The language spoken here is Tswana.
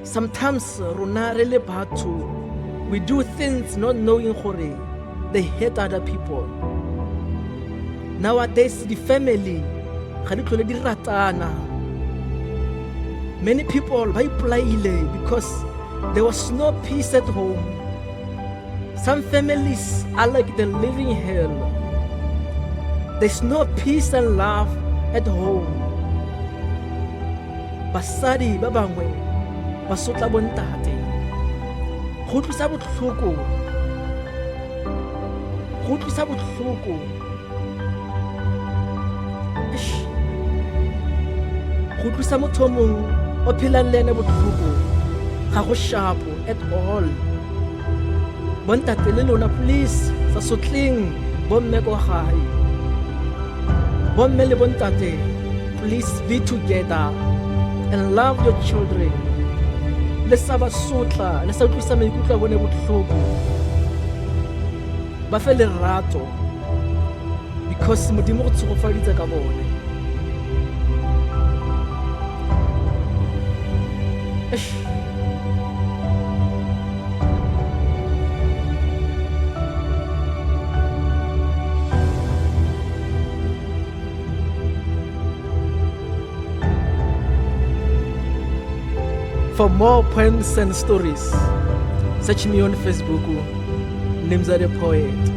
Sometimes rona re le batho we do things not knowing gore they hate other people. Nowadays di-family ga di tlhole di ratana. Many people ba ipolaile because there was no peace at home. Some families are like the living hell. There's no peace and love at home. Basadi ba bangwe ba sotla bontate. Go utlwisa botlhoko. Go utlwisa botlhoko. Eish. Go utlwisa motho o mongwe o phelang le ene botlhoko ga go shapo at all. Bontate le lona please sa sotleng bomme ko gae. Bomme le bontate please be together and love your children. Le sa ba sotla, le sa utlwisa maikutlo a bone botlhoko. Ba fe lerato because Modimo go tshegofaditse ka bone. Eish. For more poems and stories, search me on Facebook, Nimza the Poet.